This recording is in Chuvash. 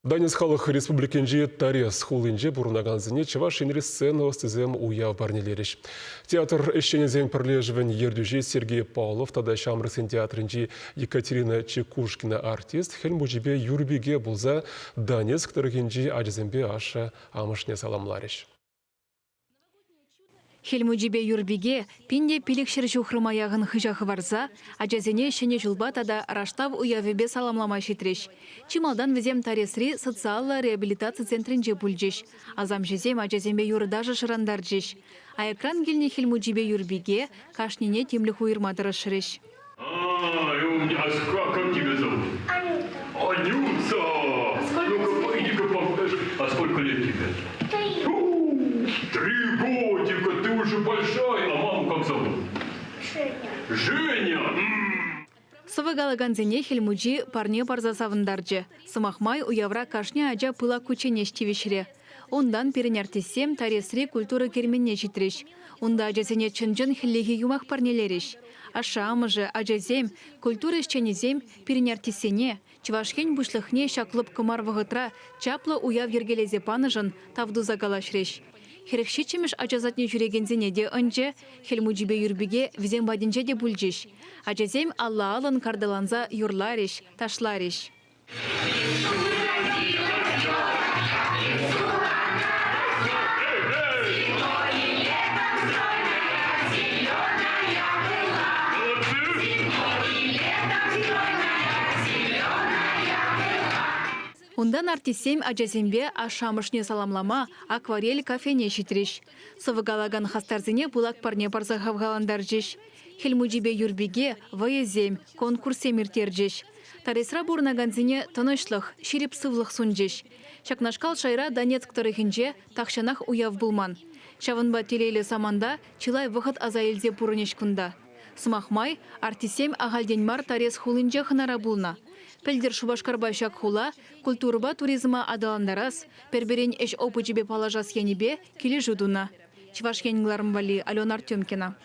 Донецк халӑх республикинчи Торез хулинче пурӑнакансене Чӑваш Енри сцена ӑстисем уяв парнелерӗҫ. Театр ӗҫченӗсен пӗрлешӗвӗн ертӳҫи Сергей Павлов тата Ҫамрӑксен театрӗнчи Екатерина Чекушкина артист Хӗл Мучипе Юрпике пулса Донецк тӑрӑхӗнчи ачасемпе ашшӗ-амӑшне саламларӗҫ. Хӗл Мучипе Юрпике 1500 ҫухрӑма яхӑн хыҫа хӑварса ачасене Ҫӗнӗ ҫулпа тата Раштав уявӗпе саламлама ҫитрӗҫ. Чи малтан вӗсем Торезри социаллӑ реабилитаци центрӗнче пулчӗҫ. Асамҫӑсем ачасемпе юрӑ-ташӑ шӑрантарчӗҫ. Аякран килнӗ Хӗл Мучипе Юрпике кашнине тимлӗх уйӑрма тӑрӑшрӗҫ. А, как тебя зовут? Анюта. Анюта! Ну-ка, иди-ка, а сколько лет тебе? Три. Три годика, ты уже большая. А маму как зовут? Женя. Женя! Сӑвӑ калакансене Хӗл Мучи парне парса савӑнтарчӗ. Сӑмах май, уявра кашни ача пылак кучченеҫ тивӗҫрӗ. Унтан пирӗн артистсем Торезри культура керменне ҫитрӗҫ. Унта ачасене чӑн-чӑн хӗллехи юмах парнелерӗҫ. Ашшӗ-амӑшӗ, ачасем, культура ӗҫченӗсем пирӗн артистсене, Чӑваш Ен Пуҫлӑхне ҫак лӑпкӑ мар вӑхӑтра чаплӑ уяв йӗркелесе панӑшӑн тав туса калаҫрӗҫ. 47-мӗш ача садне ҫӳрекенсене те ӑнчӗ, Хӗл Мучипе Юрпике вӗсем патӗнче те пулчӗҫ. Ачасем алла-аллӑн карталанса юрларӗҫ, ташларӗҫ. Унтан артистсем ачасемпе ашшӗ-амӑшне саламлама «Акварель» кафене ҫитрӗҫ. Сӑвӑ калакан хастарсене пылак парне парса хавхалантарчӗҫ. Хӗл Мучипе Юрпике вӑйӑсем, конкурссем ирттерчӗҫ. Торезра пурӑнакансене тӑнӑҫлӑх, ҫирӗп сывлӑх сунчӗҫ. Ҫакнашкал шайра Донецк тӑрӑхӗнче тахҫанах уяв пулман. Ҫавӑнпа телейлӗ саманта чылай вӑхӑт аса илсе пурӑнӗҫ кунта. Сӑмах май, артистсем ахальтен мар Торез хулинче хӑнара пулнӑ. Пӗлтӗр Шупашкарпа ҫак хула культурӑпа туризма аталантарас, пӗр-пӗрин ӗҫ опычӗпе паллашас енӗпе килӗшӳ тунӑ. Чӑваш Ен кӑларӑм валли Алена Артемкина.